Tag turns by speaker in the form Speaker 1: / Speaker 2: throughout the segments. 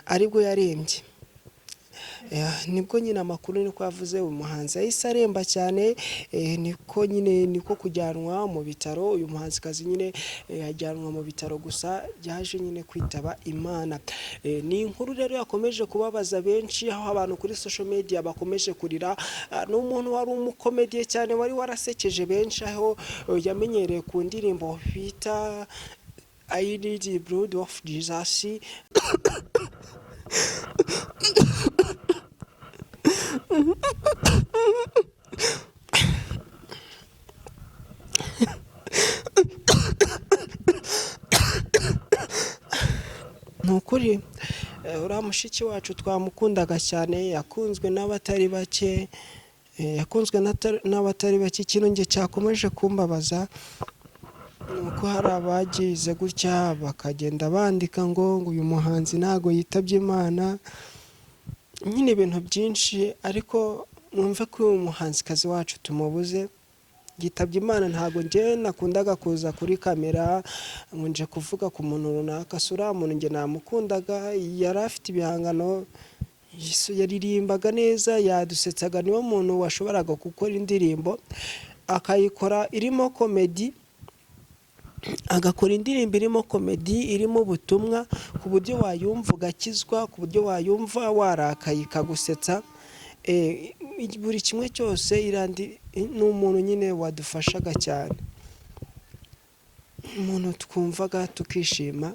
Speaker 1: aribwo yarembye. Nibwo nyine amakuru niko yavuze, uyu muhanzi yahise aremba cyane, niko nyine niko kujyanwa mu bitaro. Uyu muhanzikazi nyine ajyanwa mu bitaro, gusa yaje nyine kwitaba Imana. Ni inkuru rero yakomeje kubabaza benshi, aho abantu kuri social media bakomeje kurira. Ni umuntu wari umukomediye cyane, wari warasekeje benshi, aho yamenyereye ku ndirimbo bita "I Need the Blood of Jesus". Ni ukuri, uriya mushiki wacu twamukundaga cyane, yakunzwe n'abatari bake, yakunzwe n'abatari bake. Ikintu njye cyakomeje kumbabaza ni uko hari abagize gutya bakagenda bandika ngo uyu muhanzi ntabwo yitabye Imana, nyine ibintu byinshi. Ariko mwumve ko uyu muhanzikazi wacu tumubuze, yitabye Imana. Ntabwo njye nakundaga kuza kuri kamera ngo nje kuvuga ku muntu runaka. Si uriya muntu, njye namukundaga, yari afite ibihangano, yaririmbaga neza, yadusetsaga. Niwe muntu washoboraga gukora indirimbo akayikora irimo comedy, agakora indirimbo irimo comedy, irimo ubutumwa, ku buryo wayumva ugakizwa, ku buryo wayumva warakaye ikagusetsa. Buri kimwe cyose. Ni umuntu nyine wadufashaga cyane, umuntu twumvaga tukishima.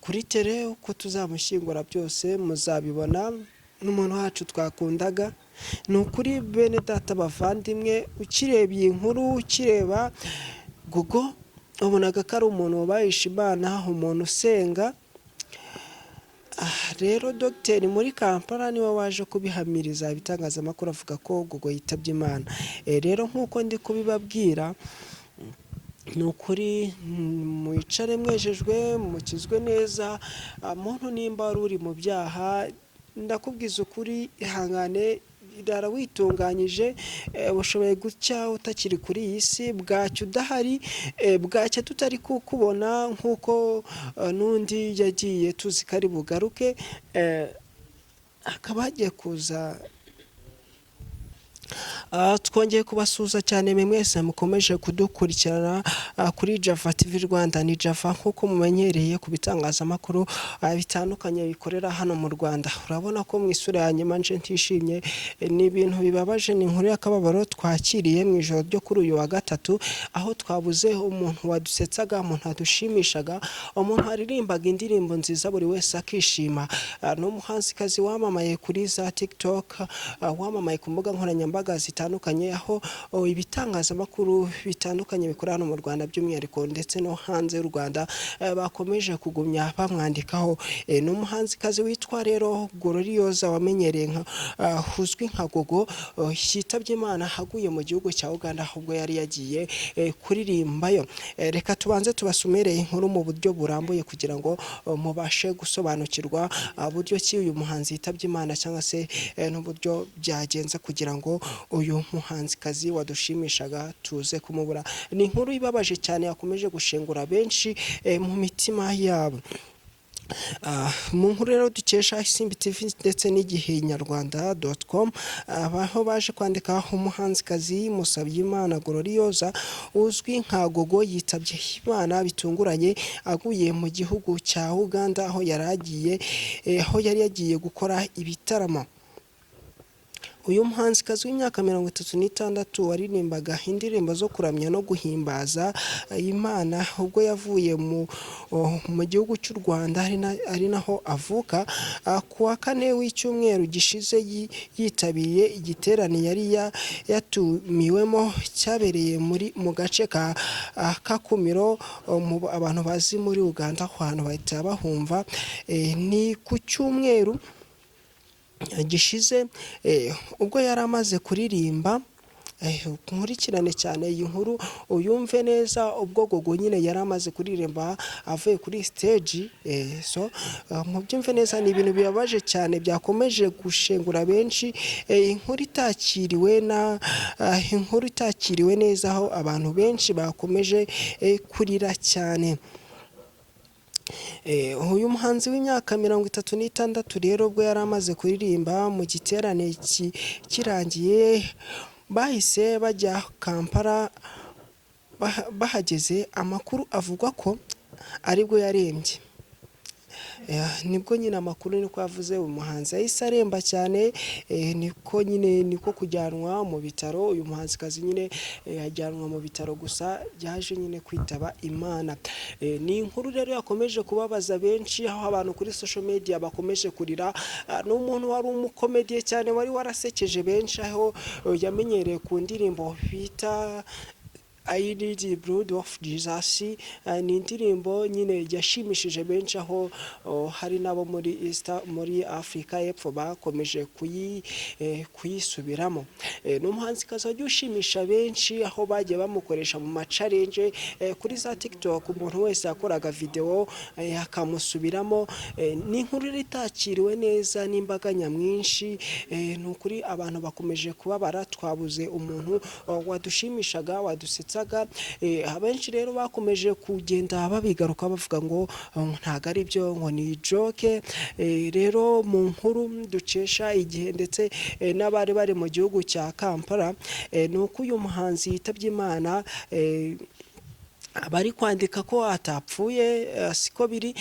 Speaker 1: Kuri tele uko tuzamushyingura byose muzabibona. N'umuntu wacu twakundaga, ni ukuri. Bene data, bavandimwe, ukireba iyi nkuru, ukireba Gogo, wabonaga ko ari umuntu wubahisha Imana, umuntu usenga. Rero dogiteri muri Kampala niwe waje kubihamiriza ibitangazamakuru, avuga ko Gogo yitabye Imana. Rero nk'uko ndi kubibabwira, ni ukuri, mwicare mwejejwe, mukizwe neza. Muntu nimba wari uri mu byaha, ndakubwiza ukuri, ihangane, rara witunganyije. Ushoboye gucya utakiri kuri iyi si, bwacya udahari, bwacya tutari kukubona, nk'uko n'undi yagiye tuzi ko ari bugaruke, hakaba hagiye kuza. Twongeye kubasuhuza cyane mwe mwese mukomeje kudukurikirana kuri Java TV Rwanda. Ni Java nk'uko mumenyereye ku bitangazamakuru bitandukanye bikorera hano mu Rwanda. Urabona ko mu isura ya nyuma nje ntishimye. Ni ibintu bibabaje, ni inkuru y'akababaro twakiriye mu ijoro ryo kuri uyu wa gatatu, aho twabuze umuntu wadusetsaga, umuntu wadushimishaga, umuntu waririmbaga indirimbo nziza buri wese akishima. Ni umuhanzikazi wamamaye kuri za TikTok, wamamaye ku mbuga nkoranyambaga zitandukanye, aho ibitangazamakuru bitandukanye bikorera hano mu Rwanda by'umwihariko ndetse no hanze y'u Rwanda bakomeje kugumya bamwandikaho. Ni umuhanzikazi witwa rero Gloriose, wamenyereye nka uzwi nka Gogo, yitabye Imana aguye mu gihugu cya Uganda ubwo yari yagiye kuririmbayo. Reka tubanze tubasomere inkuru mu buryo burambuye kugira ngo mubashe gusobanukirwa buryo ki uyu muhanzi yitabye Imana, cyangwa se n'uburyo byagenze kugira ngo uyu muhanzikazi wadushimishaga tuze kumubura. Ni inkuru ibabaje cyane yakomeje gushengura benshi mu mitima yabo. Mu nkuru rero dukesha Isimbi TV ndetse n'igihe nyarwanda.com, aho baje kwandika: umuhanzikazi Musabyimana Gloriose uzwi nka Gogo yitabye Imana bitunguranye, aguye mu gihugu cya Uganda aho yari agiye, aho yari yagiye gukora ibitaramo. Uyu muhanzikazi w'imyaka 36 waririmbaga indirimbo zo kuramya no guhimbaza Imana, ubwo yavuye mu gihugu cy'u Rwanda ari naho avuka, ku wa kane w'icyumweru gishize, yitabiriye igiterane yari yatumiwemo cyabereye muri mu gace ka Kakumiro, abantu bazi muri Uganda aho hantu bahita bahumva. Ni ku cyumweru gishize ubwo yari amaze kuririmba. Nkurikirane cyane iyi nkuru uyumve neza. Ubwo Gogo nyine yari amaze kuririmba avuye kuri stage, so mubyumve neza, ni ibintu bibabaje cyane byakomeje gushengura benshi. Inkuru itakiriwe neza, aho abantu benshi bakomeje kurira cyane. Uyu muhanzi w'imyaka 36 rero, ubwo yari amaze kuririmba mu giterane kirangiye, bahise bajya Kampala. Bahageze amakuru avugwa ko aribwo yarembye. Nibwo nyine amakuru niko yavuze, uyu muhanzi yahise aremba cyane, niko nyine niko kujyanwa mu bitaro. Uyu muhanzikazi nyine ajyanwa mu bitaro, gusa yaje nyine kwitaba Imana. Ni inkuru rero yakomeje kubabaza benshi, aho abantu kuri social media bakomeje kurira. Ni umuntu wari umukomediye cyane, wari warasekeje benshi, aho yamenyereye ku ndirimbo bita "I Need the Blood of Jesus". Ni indirimbo nyine yashimishije benshi, aho hari n'abo muri East, muri Afurika y'Epfo bakomeje kuyisubiramo. Ni umuhanzikazi wagiye ushimisha benshi, aho bagiye bamukoresha mu ma challenge kuri za TikTok, umuntu wese yakoraga video akamusubiramo. Ni inkuru rero itakiriwe neza n'imbaga nyamwinshi. Ni ukuri abantu bakomeje kubabara, twabuze umuntu wadushimishaga, wadusetsaga. Abenshi rero bakomeje kugenda babigaruka bavuga ngo ntabwo ari byo, ngo ni joke. Rero mu nkuru dukesha Igihe ndetse n'abari bari mu gihugu cya Kampala, ni uko uyu muhanzi yitabye Imana, abari kwandika ko atapfuye siko biri.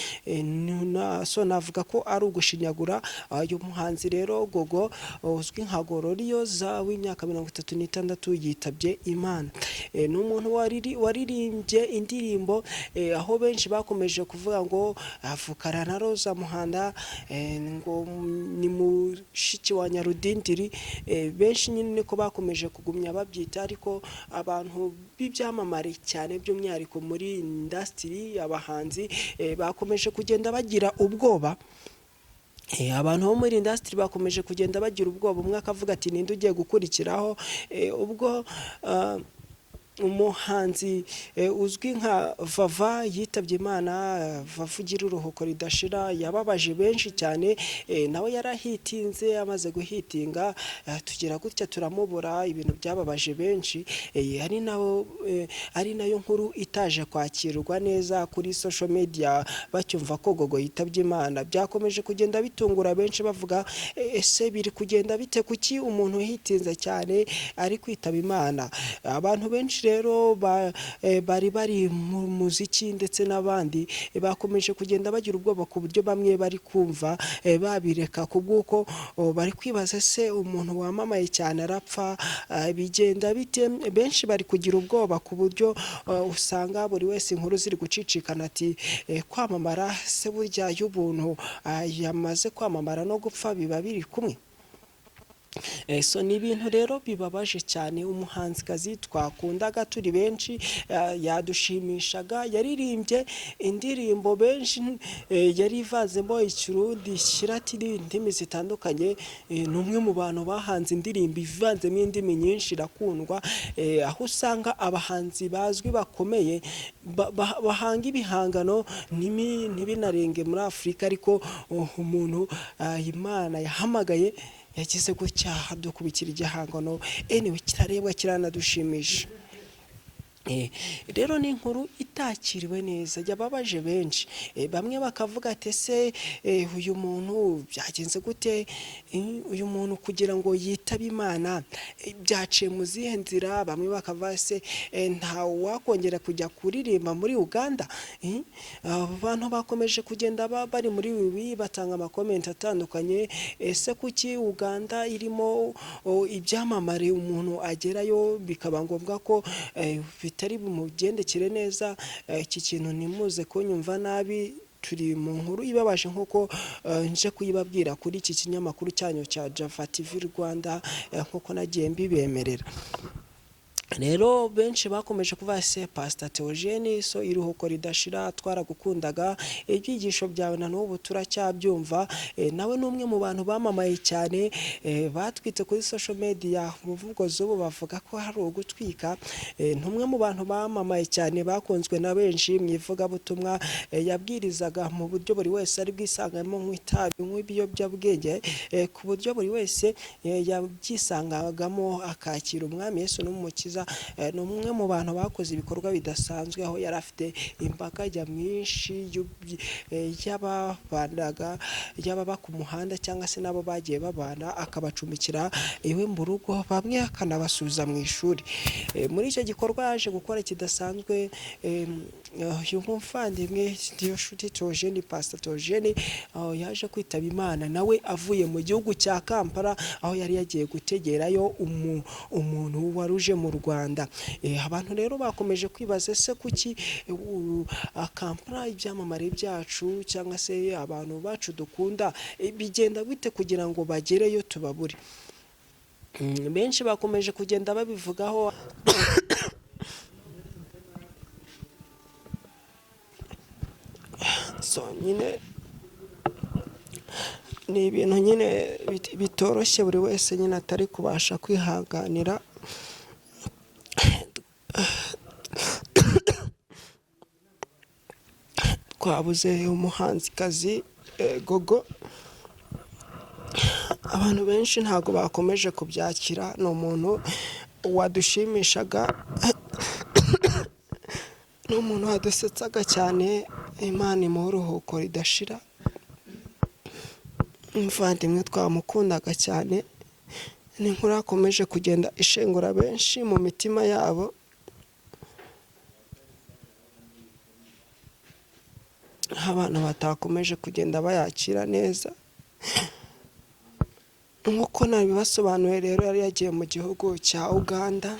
Speaker 1: So navuga ko ari ugushinyagura. Uyu muhanzi rero Gogo, uzwi nka Glorioza, w'imyaka 36 yitabye Imana. Ni umuntu waririmbye indirimbo aho benshi bakomeje kuvuga ngo avukana na Roza Muhanda, ngo ni mushiki wa Nyarudindiri. Benshi nyine niko bakomeje kugumya babyita, ariko abantu b'ibyamamare cyane, by'umwihariko muri industry, abahanzi, bakomeje kugenda bagira ubwoba. Abantu bo muri industry bakomeje kugenda bagira ubwoba, umwe akavuga ati: "Ninde ugiye gukurikiraho?" Ubwo umuhanzi uzwi nka Vava yitabye Imana, Vava ugira uruhuko ridashira, yababaje benshi cyane. Nawe yarahitinze, amaze guhitinga tugira gutya turamubura, ibintu byababaje benshi. Ari nayo nkuru itaje kwakirwa neza kuri social media. Bacyumva ko Gogo yitabye Imana, byakomeje kugenda bitungura benshi, bavuga: "Ese biri kugenda bite? Kuki umuntu uhitinze cyane ari kwitaba Imana?" Abantu benshi rero bari bari mu muziki ndetse n'abandi bakomeje kugenda bagira ubwoba, ku buryo bamwe bari kumva babireka, ku bw'uko bari kwibaza: "Se umuntu wamamaye cyane arapfa, bigenda bite?" Benshi bari kugira ubwoba, ku buryo usanga buri wese inkuru ziri gucicikana ati: "Kwamamara se burya y'ubuntu yamaze kwamamara no gupfa biba biri kumwe?" So ni ibintu rero bibabaje cyane. Umuhanzikazi twakundaga turi benshi, yadushimishaga, yaririmbye indirimbo benshi, yari ivanzemo Ikirundi, Ikilatini, indimi zitandukanye. Ni umwe mu bantu bahanze indirimbo ivanzemo indimi nyinshi irakundwa, aho usanga abahanzi bazwi bakomeye bahanga ibihangano ntibinarenge muri Afurika, ariko umuntu Imana yahamagaye yagize gutya dukubikira igihangano, anyway kirarebwa, kiranadushimisha. Rero ni inkuru itakiriwe neza, yababaje benshi. Bamwe bakavuga ati: "Ese uyu muntu byagenze gute? Uyu muntu kugira ngo yitabe Imana byaciye mu zihe nzira?" Bamwe bakavuga: "Se nta wakongera kujya kuririmba muri Uganda?" Abantu bakomeje kugenda bari muri ibi batanga ama comment atandukanye. Ese kuki Uganda irimo ibyamamare, umuntu agerayo bikaba ngombwa ko bitari bumugendekere neza? Iki kintu ntimuze kunyumva nabi, turi mu nkuru ibabaje nk'uko nje kuyibabwira kuri iki kinyamakuru cyanyu cya Java TV Rwanda, nk'uko nagiye mbibemerera. Rero benshi bakomeje kuvuga: "Se Pastor Theogene, so iruhuko ridashira, twaragukundaga, ibyigisho byawe na n'ubu turacyabyumva." Nawe ni umwe mu bantu bamamaye cyane, batwitse kuri social media, mu mvugo z'ubu bavuga ko hari ugutwika. Ni umwe mu bantu bamamaye cyane, bakunzwe na benshi mu ivugabutumwa. Yabwirizaga mu buryo buri wese ari bwisangamo, nk'itabi, nk'ibiyobyabwenge, ku buryo buri wese yabyisangagamo akakira Umwami Yesu n'Umukiza. Uganda. Ni umwe mu bantu bakoze ibikorwa bidasanzwe, aho yari afite imbaga nyamwinshi y'ababanaga, y'ababa ku muhanda cyangwa se n'abo bagiye babana, akabacumbikira iwe mu rugo, bamwe akanabasubiza mu ishuri. Muri icyo gikorwa yaje gukora kidasanzwe, uyu muvandimwe Niyonshuti Theogene, Pastor Theogene, yaje kwitaba Imana nawe avuye mu gihugu cya Kampala, aho yari yagiye gutegerayo umuntu wari uje mu Rwanda. Abantu rero bakomeje kwibaza, ese kuki Kampala ibyamamare byacu cyangwa se abantu bacu dukunda, bigenda bite kugira ngo bagereyo tubabure? Benshi bakomeje kugenda babivugaho. So nyine ni ibintu nyine bitoroshye, buri wese nyine atari kubasha kwihanganira. Twabuze umuhanzikazi Gogo, abantu benshi ntabwo bakomeje kubyakira. Ni umuntu wadushimishaga, ni umuntu wadusetsaga cyane. Imana imuhe uruhuko ridashira. Umuvandimwe twamukundaga cyane. Ni inkuru yakomeje kugenda ishengura benshi mu mitima yabo. Abantu batakomeje kugenda bayakira neza. Nk'uko nabibasobanuye rero, yari yagiye mu gihugu cya Uganda,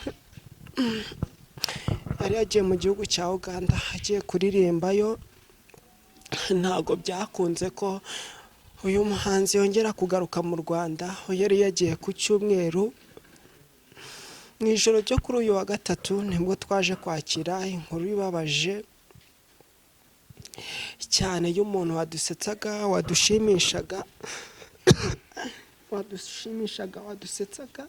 Speaker 1: yari yagiye mu gihugu cya Uganda agiye kuririmbayo. Ntabwo byakunze ko uyu muhanzi yongera kugaruka mu Rwanda, aho yari yagiye ku cyumweru. Mu ijoro ryo kuri uyu wa gatatu nibwo twaje kwakira inkuru ibabaje cyane y'umuntu wadusetsaga, wadushimishaga, wadusetsaga.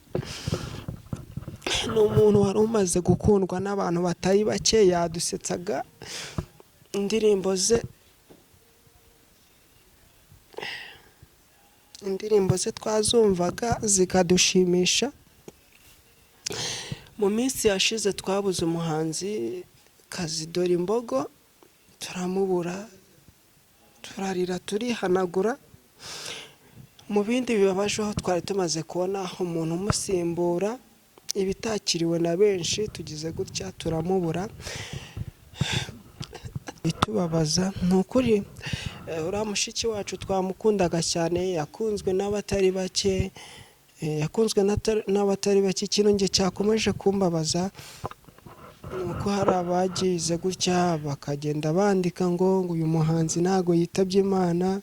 Speaker 1: Ni umuntu wari umaze gukundwa n'abantu batari bake, yadusetsaga. Indirimbo ze twazumvaga zikadushimisha. Mu minsi yashize twabuze umuhanzi Kazidora Imbogo, turamubura, turarira, turihanagura. Mu bindi bibabajeho, twari tumaze kubona umuntu umusimbura, ibitakiriwe na benshi, tugize gutya turamubura, bitubabaza. Ni ukuri, uriya mushiki wacu twamukundaga cyane, yakunzwe n'abatari bake, yakunzwe n'abatari bake. Ikintu njye cyakomeje kumbabaza ni uko hari abagize gutya bakagenda bandika ngo uyu muhanzi ntago yitabye Imana,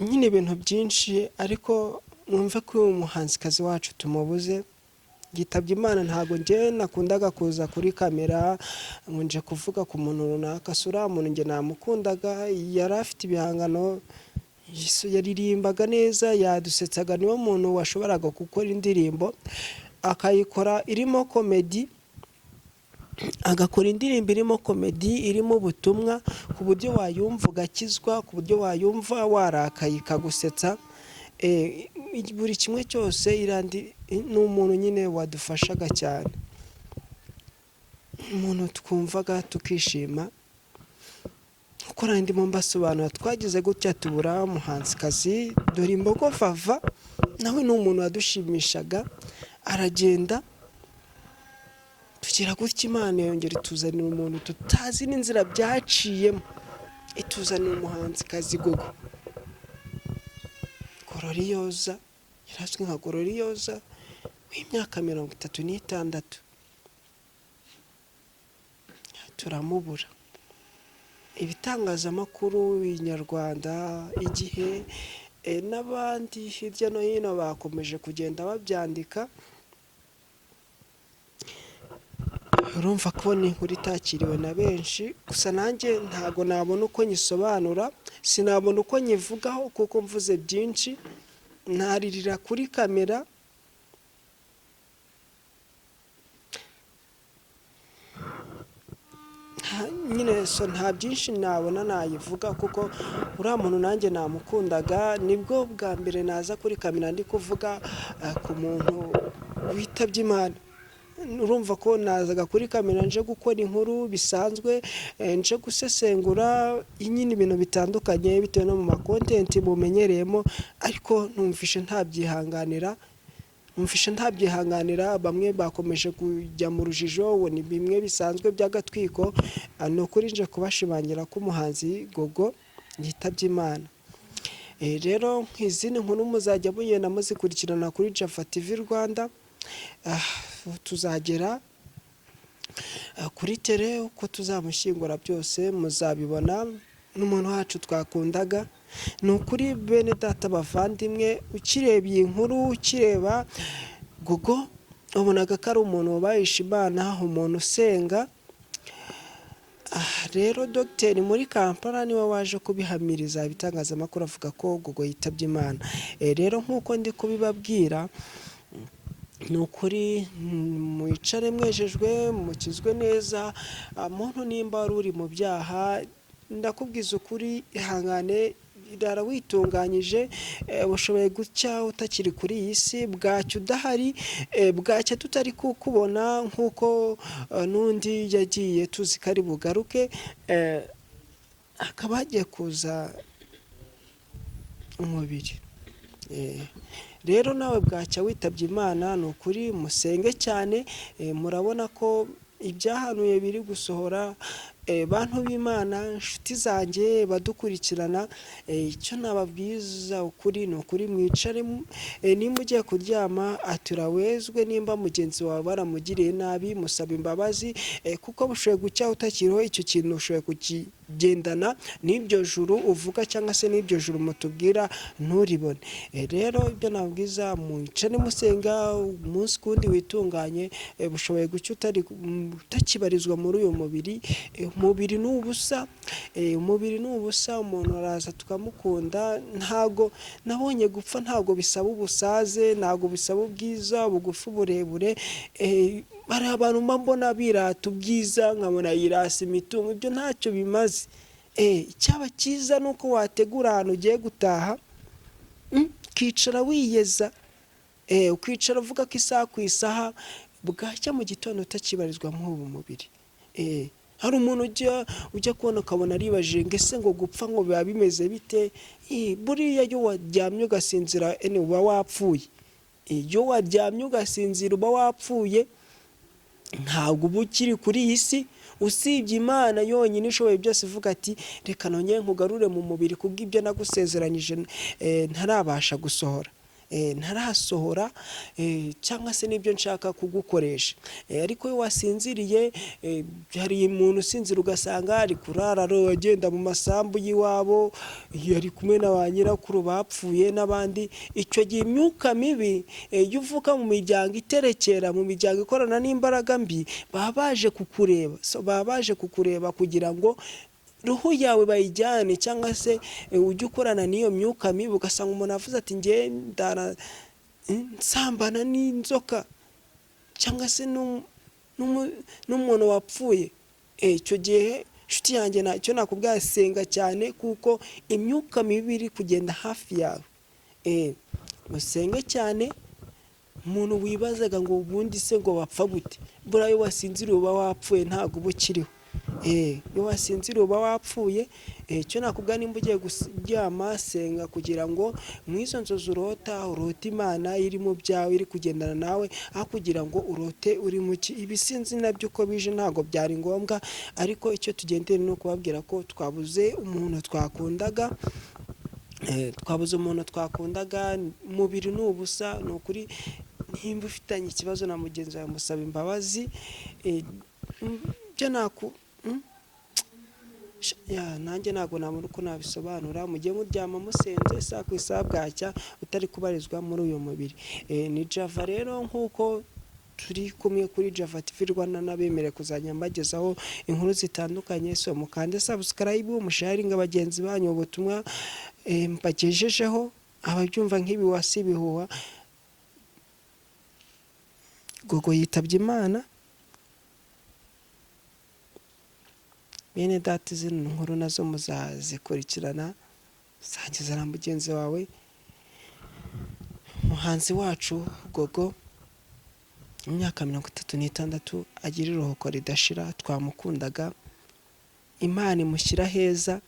Speaker 1: nyine ibintu byinshi. Ariko mwumve ko uyu muhanzikazi wacu tumubuze, yitabye Imana. Ntago njye nakundaga kuza kuri kamera ngo nje kuvuga ku muntu runaka, si uriya muntu njye namukundaga, yari afite ibihangano, yaririmbaga neza, yadusetsaga. Niwe muntu washoboraga gukora indirimbo akayikora irimo komedi, agakora indirimbo irimo komedi, irimo ubutumwa, ku buryo wayumva ugakizwa, ku buryo wayumva warakaye ikagusetsa. Buri kimwe cyose. Ni umuntu nyine wadufashaga cyane, umuntu twumvaga tukishima. Kuko ndimo mbasobanura, twagize gutya tubura umuhanzikazi Dore Imbogo Vava, nawe ni umuntu wadushimishaga, aragenda. Tugira gutya Imana yongera ituzanira umuntu tutazi n'inzira byaciyemo, ituzanira umuhanzikazi Gogo Gororiyoza, yarazwi nka Gororiyoza, w'imyaka 36, turamubura. Ibitangazamakuru Inyarwanda, Igihe n'abandi hirya no hino bakomeje kugenda babyandika. Urumva ko ni inkuru itakiriwe na benshi, gusa nanjye ntago nabona uko nyisobanura, sinabona uko nyivugaho, kuko mvuze byinshi naririra kuri kamera. Nyine so nta byinshi nabona nayivuga, kuko uriya muntu nanjye namukundaga. Nibwo bwa mbere naza kuri kamera ndi kuvuga ku muntu witabye Imana. Urumva ko nazaga kuri kamera nje gukora inkuru bisanzwe, nje gusesengura nyine ibintu bitandukanye bitewe no mu ma content mumenyereyemo, ariko numvishe ntabyihanganira, numvishe ntabyihanganira. Bamwe bakomeje kujya mu rujijo ngo ni bimwe bisanzwe by'agatwiko. Ni ukuri nje kubashimangira ko umuhanzi Gogo yitabye Imana. Rero izindi nkuru muzajya mugenda muzikurikirana kuri Java TV Rwanda. Tuzagera kuri terrain, uko tuzamushyingura byose muzabibona. N'umuntu wacu twakundaga, ni ukuri bene data bavandimwe, ukireba iyi nkuru, ukireba Gogo, wabonaga ko ari umuntu wubahisha Imana, umuntu usenga. Rero dogiteri muri Kampala niwe waje kubihamiriza ibitangazamakuru, avuga ko Gogo yitabye Imana. Rero nk'uko ndi kubibabwira, ni ukuri mwicare mwejejwe, mukizwe neza. Muntu nimba wari uri mu byaha, ndakubwiza ukuri, ihangane, rara witunganyije. Ushoboye gucya utakiri kuri iyi si, bwacya udahari, bwacya tutari kukubona, nk'uko n'undi yagiye tuzi ko ari bugaruke, hakaba hagiye kuza umubiri. Rero nawe bwacya witabye Imana. Ni ukuri musenge cyane. Murabona ko ibyahanuye biri gusohora. Bantu b'Imana, inshuti zanjye badukurikirana, icyo nababwiza ukuri ni ukuri, mwicare, nimba ugiye kuryama atura wezwe. Nimba mugenzi wawe baramugiriye nabi, musaba imbabazi, kuko bushoboye gucya utakiriho. Icyo kintu ushoboye kukigendana n'ibyo juru uvuga cyangwa se n'ibyo juru mutubwira nturibone. Rero ibyo nababwiza, mwicare musenga umunsi ku wundi, witunganye. Bushoboye gucya utakibarizwa muri uyu mubiri. Umubiri ni ubusa, umubiri ni ubusa. Umuntu araza tukamukunda. Ntago nabonye gupfa, ntago bisaba ubusaze, ntago bisaba ubwiza, ubugufi, uburebure. Hari abantu mba mbona birata ubwiza, nkabona yirasa imitungo, ibyo ntacyo bimaze. Icyaba cyiza ni uko wategura ahantu ugiye gutaha, ukicara wiyeza, ukicara uvuga ko isaha ku isaha bwacya mu gitondo utakibarizwa muri ubu mubiri. Hari umuntu ujya kubona ukabona aribajije ngo ese ngo gupfa ngo biba bimeze bite? Buriya iyo waryamye ugasinzira uba wapfuye. Iyo waryamye ugasinzira uba wapfuye, ntabwo uba ukiri kuri iyi si, usibye Imana yonyine ishoboye byose ivuga ati reka nongere nkugarure mu mubiri kubw'ibyo nagusezeranyije ntarabasha gusohora, ntarasohora, cyangwa se n'ibyo nshaka kugukoresha. Ariko iyo wasinziriye, hari umuntu usinzira ugasanga ari kurara agenda mu masambu y'iwabo, ari kumwe na ba nyirakuru bapfuye n'abandi. Icyo gihe imyuka mibi, iyo uvuka mu miryango iterekera, mu miryango ikorana n'imbaraga mbi, baba baje kukureba. So, baba baje kukureba kugira ngo roho yawe bayijyane, cyangwa se ujye ukorana n'iyo myuka mibi. Ugasanga umuntu avuze ati njye ndara nsambana n'inzoka cyangwa se n'umuntu wapfuye. Icyo gihe inshuti yanjye, icyo nakubwira, senga cyane, kuko imyuka mibi iri kugenda hafi yawe. Musenge cyane. Umuntu wibazaga ngo ubundi se ngo bapfa gute, buriya iyo wasinziriye uba wapfuye, ntabwo uba ukiriho. Iyo wasinziriye uba wapfuye. Icyo nakubwira, nimba ugiye kuryama, senga kugira ngo mu izo nzozi urota, urote Imana iri mu byawe, iri kugendana nawe, aho kugira ngo urote uri mu ki. Ibi sinzi nabyo uko bije, ntabwo byari ngombwa, ariko icyo tugendeye ni ukubabwira ko twabuze umuntu twakundaga. Twabuze umuntu twakundaga. Umubiri ni ubusa, ni ukuri. Nimba ufitanye ikibazo na mugenzi wawe, musaba imbabazi. Ibyo naku ya, nanjye ntabwo nabona uko nabisobanura. Mujye muryama musenze, isaha ku isaha bwacya utari kubarizwa muri uyu mubiri. Ni Java rero, nk'uko turi kumwe kuri Java TV Rwanda, n'abemerewe kuzajya mbagezaho inkuru zitandukanye. So mukande subscribe, musharinga bagenzi banyu ubutumwa mbagejejeho. Ababyumva nk'ibi wasi ibihuha, Gogo yitabye Imana. Bene data, zino nkuru nazo muzazikurikirana, sangiza na mugenzi wawe. Muhanzi wacu Gogo. Imyaka 36, agira iruhuko ridashira. Twamukundaga, Imana imushyira heza.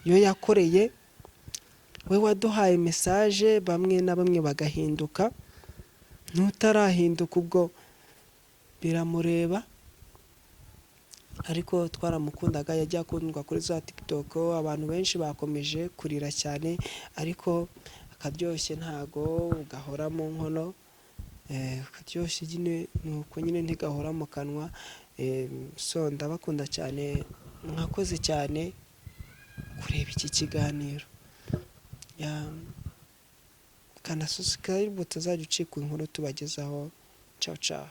Speaker 1: Iyo yakoreye we waduhaye message, bamwe na bamwe bagahinduka. N'utarahinduka ubwo biramureba, ariko twaramukundaga. Yagiye akundwa kuri za TikTok, abantu benshi bakomeje kurira cyane, ariko akaryoshye ntago gahora mu nkono. Akaryoshye nyine ni uko nyine ntigahora mu kanwa. So ndabakunda cyane, mwakoze cyane kureba iki kiganiro. Kanda subscribe utazajya ucikwa inkuru tubagezaho. Ciao ciao.